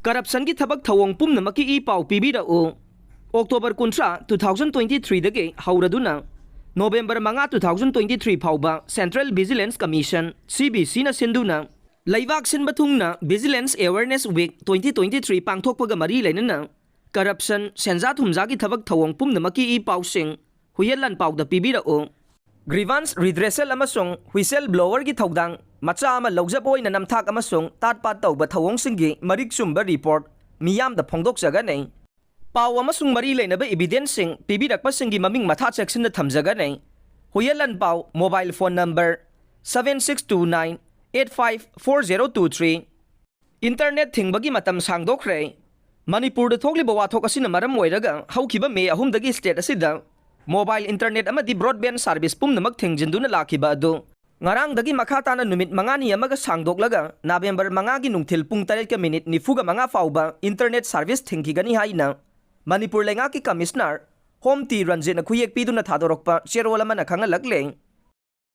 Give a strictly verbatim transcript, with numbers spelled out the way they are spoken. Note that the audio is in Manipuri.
ꯀꯔꯞꯁꯟꯒꯤ ꯊꯕꯛ ꯊꯧꯑꯣꯡ ꯄꯨꯝꯅꯃꯛꯀꯤ ꯏ ꯄꯥꯎ ꯄꯤꯕꯤꯔꯛꯎ꯫ ꯑꯣꯛꯇꯣꯕꯔ ꯀꯨꯟꯊ꯭ꯔꯥ, two thousand twenty three ꯗꯒꯤ ꯍꯧꯔꯗꯨꯅ ꯅꯣꯕꯦꯝꯕꯔ ꯃꯉꯥ, two thousand twenty three ꯐꯥꯎꯕ Central Vigilance Commission, C V C ꯅ ꯁꯤꯟꯗꯨꯅ ꯂꯩꯕꯥꯛ ꯁꯤꯟꯕ ꯊꯨꯡꯅ Vigilance Awareness Week twenty twenty three ꯄꯥꯡꯊꯣꯛꯄꯒ ꯃꯔꯤ ꯂꯩꯅꯅ ꯀꯔꯞꯁꯟ, ꯁꯦꯟꯖꯥ ꯊꯨꯝꯖꯥꯒꯤ ꯊꯕꯛ ꯊꯧꯑꯣꯡ ꯄꯨꯝꯅꯃꯛꯀꯤ ꯏ ꯄꯥꯎꯁꯤꯡ ꯍꯨꯏꯌꯦꯟ ꯂꯥꯟꯄꯥꯎꯗ ꯄꯤꯕꯤꯔꯛꯎ꯫ Grievance redressal ꯑꯃꯁꯨꯡ whistle blower ꯒꯤ ꯊꯧꯗꯥꯡ ꯃꯆꯥ ꯑꯃ ꯂꯧꯖꯕ ꯑꯣꯏꯅ ꯅꯝꯊꯥꯛ ꯑꯃꯁꯨꯡ ꯇꯥꯠ ꯄꯥꯠ ꯇꯧꯕ ꯊꯧꯑꯣꯡꯁꯤꯡꯒꯤ ꯃꯔꯤꯛ ꯆꯨꯝꯕ report ꯃꯤꯌꯥꯝꯗ ꯐꯣꯡꯗꯣꯛꯆꯒꯅꯤ꯫ ꯄꯥꯎ ꯑꯃꯁꯨꯡ ꯃꯔꯤ ꯂꯩꯅꯕ evidence ꯁꯤꯡ ꯄꯤꯕꯤꯔꯛꯄꯁꯤꯡꯒꯤ ꯃꯃꯤꯡ ꯃꯊꯥ ꯆꯦꯛꯁꯤꯟꯅ ꯊꯝꯖꯒꯅꯤ꯫ ꯍꯨꯏꯌꯦꯟ ꯂꯥꯟꯄꯥꯎ, mobile phone number seven six two nine eight five four zero two three꯫ Internet ꯊꯤꯡꯕꯒꯤ ꯃꯇꯝ ꯁꯥꯡꯗꯣꯛꯈ꯭ꯔꯦ꯫ ꯃꯅꯤꯄꯨꯔꯗ ꯊꯣꯛꯂꯤꯕ ꯋꯥꯊꯣꯛ ꯑꯁꯤꯅ ꯃꯔꯝ ꯑꯣꯏꯔꯒ ꯍꯧꯈꯤꯕ ꯃꯦ ꯑꯍꯨꯝꯗꯒꯤ state ꯑꯁꯤꯗ mobile internet ꯑꯃꯗꯤ broadband service ꯄꯨꯝꯅꯃꯛ ꯊꯤꯡꯖꯤꯟꯗꯨꯅ ꯂꯥꯛꯈꯤꯕ ꯑꯗꯨ ꯉꯔꯥꯡꯗꯒꯤ ꯃꯈꯥ ꯇꯥꯅ ꯅꯨꯃꯤꯠ ꯃꯉꯥꯅꯤ ꯑꯃꯒ ꯁꯥꯡꯗꯣꯛꯂꯒ ꯅꯕꯦꯝꯕꯔ ꯃꯉꯥꯒꯤ ꯅꯨꯡꯊꯤꯜ ꯄꯨꯡ ꯇꯔꯦꯠꯀ minute ꯅꯤꯐꯨꯒ ꯃꯉꯥ ꯐꯥꯎꯕ internet service ꯊꯤꯡꯈꯤꯒꯅꯤ ꯍꯥꯏꯅ ꯃꯅꯤꯄꯨꯔ ꯂꯩꯉꯥꯛꯀꯤ Commissioner ꯍꯣꯝ ꯇꯤ ꯔꯟꯖꯤꯠꯅ ꯈꯨꯌꯦꯛ ꯄꯤꯗꯨꯅ ꯊꯥꯗꯣꯔꯛꯄ ꯆꯦꯔꯣꯜ ꯑꯃꯅ ꯈꯪꯍꯜꯂꯛꯂꯦ꯫